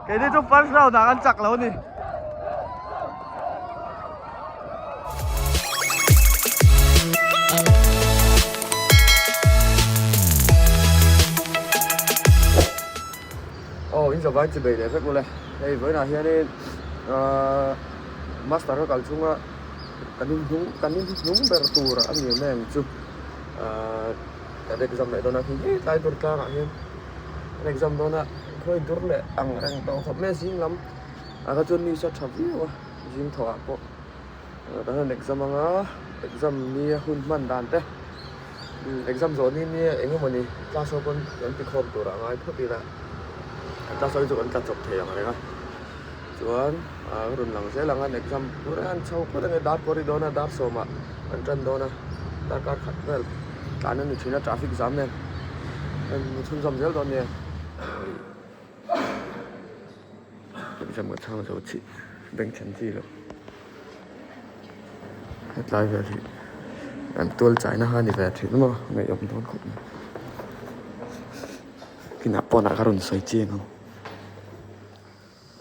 Keini chu first round ah kan chak lo a ni. Aw in zavai chi bei leh vek ule. Hei vawiinah hianin ahh master ka kal chhunga kan in hnung kan in hnung ber tur a ni em chu ahh kan exam leh dawn a khi tlai tur tlangah hian kan exam dawn a khawi dur leh ang reng tawh khawp mai a zing lam ah kha chuan news a tha viau a zing thawh ah pawh kan han exam anga exam ni a hun hman dan te exam zawh ni ni eng emawni class ho pawn kan ti khawm tur ah ngai phawt ila class ho hi chu kan tla chawp thei ang reng a chuan ah ka rawn lang zel ang a exam tur an chho phawt ange dar pawh a ri dawn a dar sawmah an tan dawn a darkar khat vel tlan a ni thin a traffic jam nen an chhunzawm zel dawn nia exam ka chhang zo chih bank thlen chi loh hetlai vel hi an tual chaina kha a ni ve thin maw ngaihawm dawn khawp mai kinah pawnah ka rawn sawi chiang ang.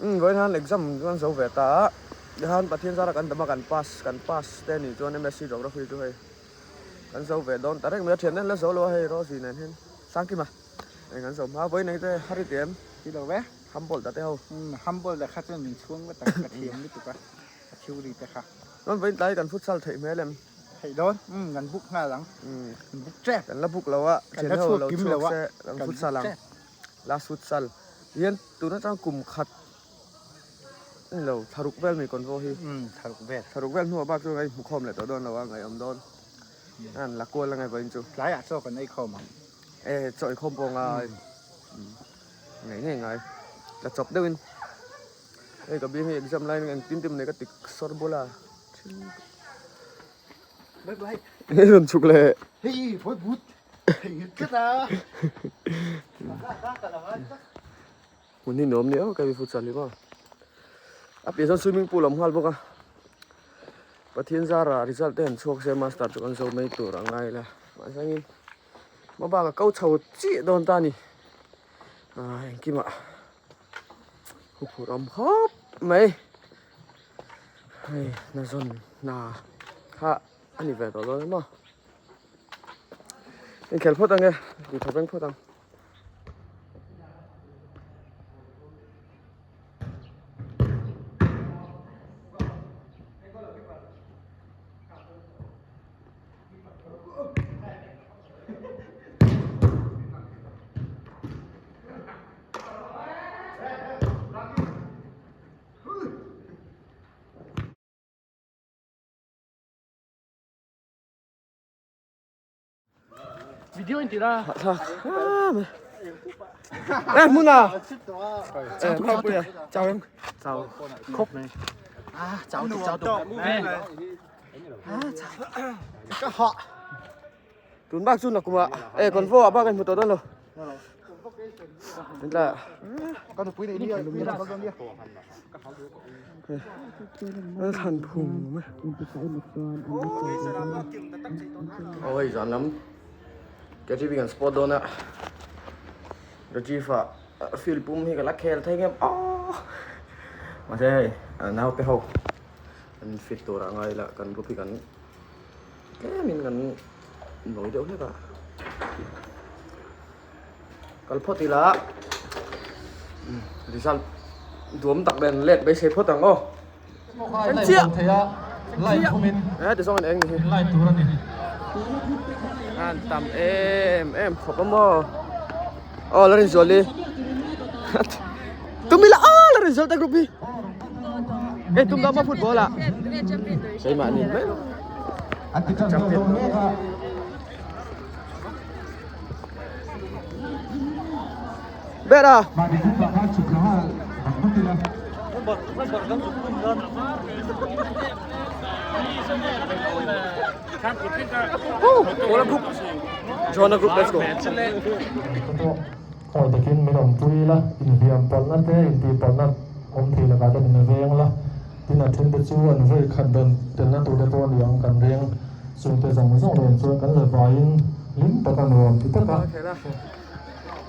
Umm vawiin han exam chuan zo ve ta a, tihian Pathian zara kan dam a kan pass kan pass te nih chuan MSc Geography chu hei kan zo ve dawn ta reng mai a, thian nen la zo lo a hei Rosie nen hian Sangkima eng an zo hma a, vawiin engte har i ti em? Ti lo ve. Humboldt a te ho. Umm Humboldt a kha chuan min chhuang va tak ka thiam lutuk a, a theory te kha. Chuan vawiin tlai kan futsal theih hmel em? Theih dawn, umm kan book nghal ang, kan book tep. Kan la book lo a, thian ho lo chhuak se kan futsal ang. Last futsal hian tun atang kum khat ni lo thlaruk vel mai kawn pawh hi thlaruk vel thlaruk vel hnuah bak chu hei hmu khawm leh tawh dawn lo a ngaihawm dawn an la kual angai vawiin chu tlaiah chaw kan ei khawm ang e chaw ei khawm pawh ngai ngei ngei ngai tla chawp deuhin hei ka biang hi exam laiin engtin tin nei ka ti sawr bula bye bye hei rawn chhuk leh hei vawi but Hmun hi nuam ni auh ka ti futsal hi maw a piah chuan swimming pool a awm nghal bawk a Pathian zara result te han chhuak se master chu kan zo mai tur a ngai la mahse angin hma bak a ko chho chiah dawn ta a ni ah engkimah huphurh awm khawp mai hei hnazawn hna kha a ni ve tawh dawn emaw. Inkhel phawt ang e, in thaw veng phawt ang. Video in tira. Eh muna. Eh mau puya. Chào em. Chào. Khop này. À chào chào chào. À chào. Ka họ. Tun bak chu nakuma. Eh kon vo bak anh mu to don lo. Đến là than phung mai. Oi zan lam KGB kan sport dawn a Rajiv ah field pum hi ka la khel thei ngem aww mahse hei naute ho an fit tur ah ngai ila kan group hi kan tlem in kan nawi deuh hlek a kal phawt ila result duam tak nen let beisei phawt ang aw Kan chiah eh ti zawng an eng ni hi an tam em em khawp a maw aw la rinzuali tumila aw la rinzual ta group hi hei tum dama football ah keimah ni mai champion Bera. Wala group. Join the group, let's go. Khawi takin min awmpui la, inhliam palhna te, intihpalhna awm thei lakah te min veng la, tin a then te chu an vawi khat dawn telna tur te pawh a ni ang kan ring, chungte zawng zawng nen chuan kan la vaiin hlim taka nuam ti taka.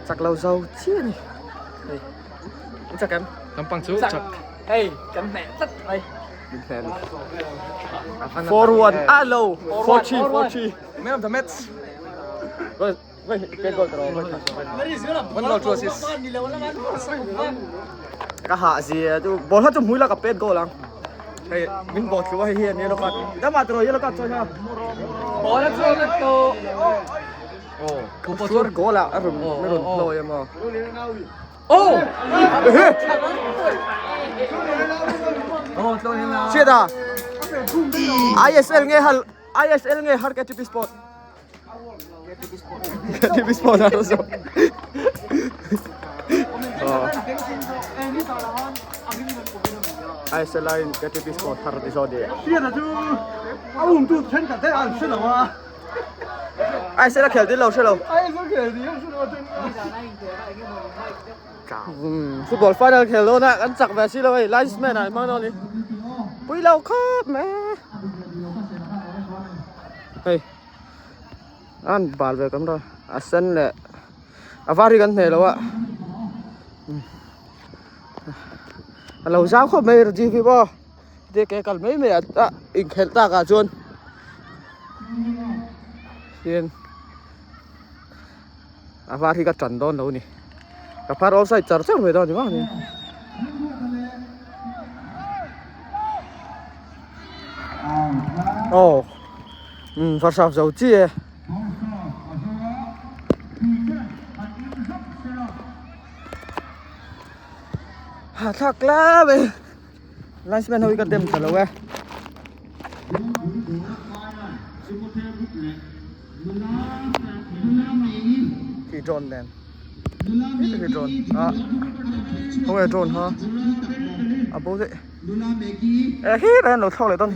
Chak lo zo chiah a ni. Hei, in chak em? Lampang chu chak. Hei kan hneh tlat mai. Min hneh ani. 4-1 ah lo 4-3 4-3. Man of the match. Vai pet goal tawh vai One goal two assist. Ka hah zia chu ball kha chu hmui la ka pet goal ang. Hei min bawh thlu a hei hian yellow card. Dama tawh yellow card chawi ha. Ball a chuang a to. Oh, chuan goal ah a rawn a rawn hlawi a maw. Oh! Hriat a ISL nge hal ISL nge har KTP Sport KTP Sport a zo ISL in KTP Sport har ti zo de Hriat a chu a um tu then ka te an hre lo a. Ai sẽ là khel tin lo hre lo. Ai sẽ khel tin hre lo tin. Football final khel dawn a kan chak ve si lo hei linesman ah hmang dawn a ni pui lo khawp mai hei an bal ve kan rawh a sen leh a var hi kan hneh lo a a lo zau khawp mai Rajiv hi pawh. Te ke kal mai mai a inkhelh tak ah chuan hian a var hi ka tan dawn lo a ni ka phar offside char char mai dawn a ni vang a ni. Aw umm varsa zo chi e. Hahthlak hle mai. Linesman ho hi ka dem ta lo e. Khi drone nen. Khi khi drone. A. Ho e drone ha. A bo deuh. E khi ren lo thlawk leh dawn.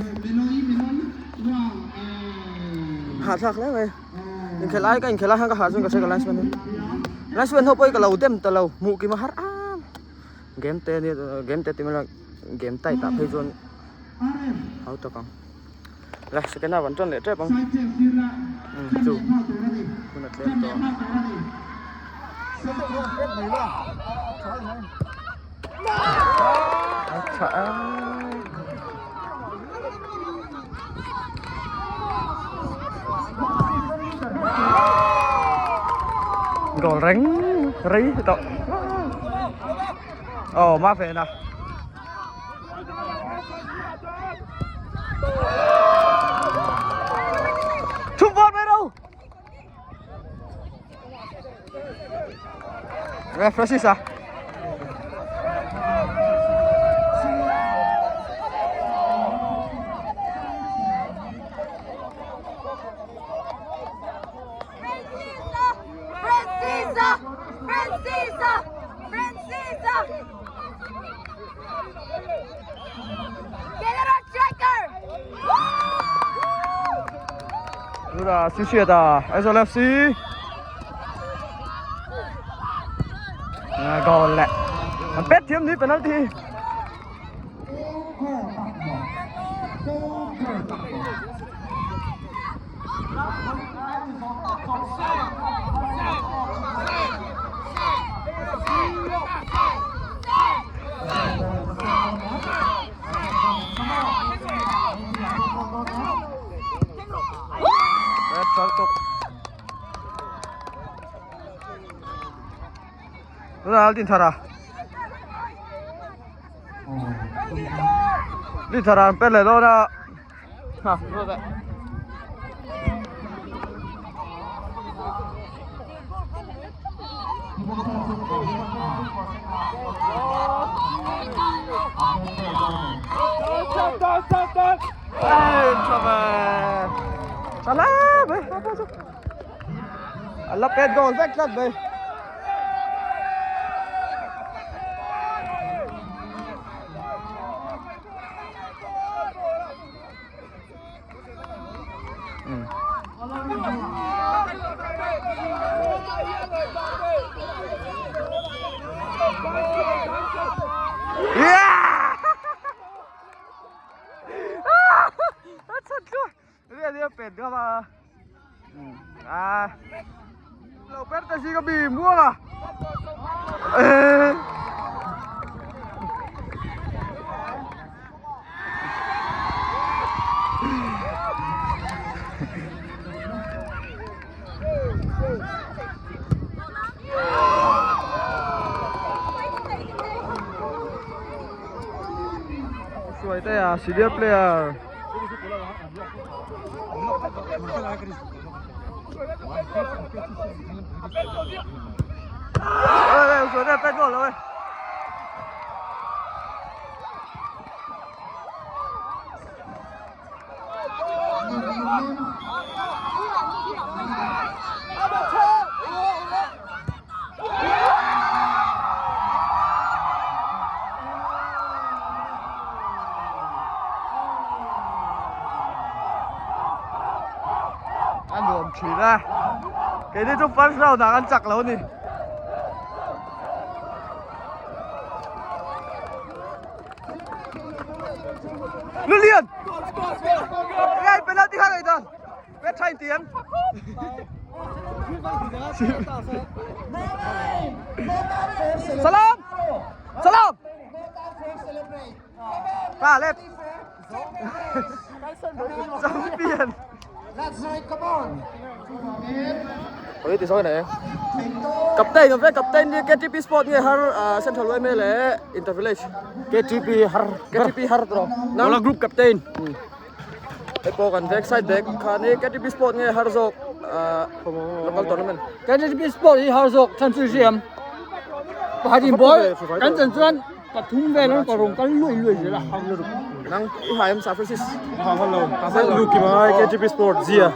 Hahthlak hle mai. Inkhelh ai ka inkhelh a hian ka hah chuan ka hre ka linesman hi. Linesman ho pawh hi ka lo dem ta lo. Hmuh kim a har am. Game te ania game te ti mai la game tight ah phei chuan hau tak ang le second half an tan leh tep ang umm chu hun a tlem tawh a tha a. Goal reng rei tawh Ồ, má về nè. Trung ball về đâu? Về Francis à? Tunah si hriat a Aizawl FC goal leh an pet thiam ni penalty. Ral din thara. Din thara an pet leh dawn a. Ha, La pet goal vek tlat mai. Lo per ta si ka bi muang a. Suaitea senior player. Ê, Suaitea pet ball rồi. A nuam thin a, keini chu first round ah kan chak lo a ni. Lulian! Ngay penalty kha kai dan. Pet tha in ti em. Salam! Salam! Pa left. Champion. Oi ti sawi nei. Captain of captain ni KTP Sport nge har Central YMA leh Inter Village. KTP har KTP har tawh. Bola group captain. Hei pawh kan back side back khan hi KTP Sport nge har zawk local tournament. KTP Sport hi har zawk chhan chu hriam. Pakhat in ball kan chan chuan pathum vel an kawrung kal luai luai zel a hau lutuk. Nang i hai em Sir Francis? Ha hman lo. Lu kim ai KTP Sport zia.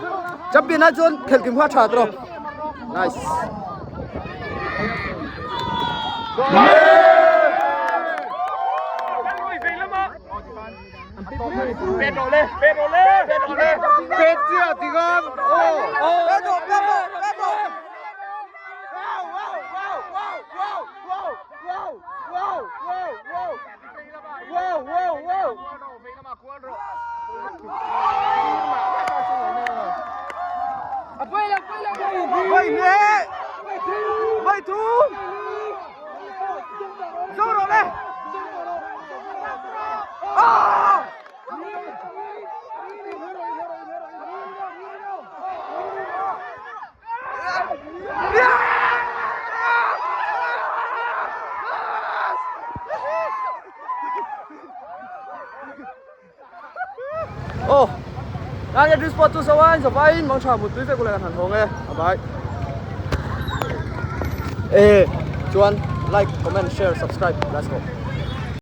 Champion ai chuan khelh kim kha tha tawh. Nice. Pet chia ti ngon. Vậy nè. Vậy thu. Zo rồi đây. Ah! Oh, nang ya sport chu sawan sawain mang tha mut tui vek ule kan han hawng e a bai e chuan like comment share subscribe let's go.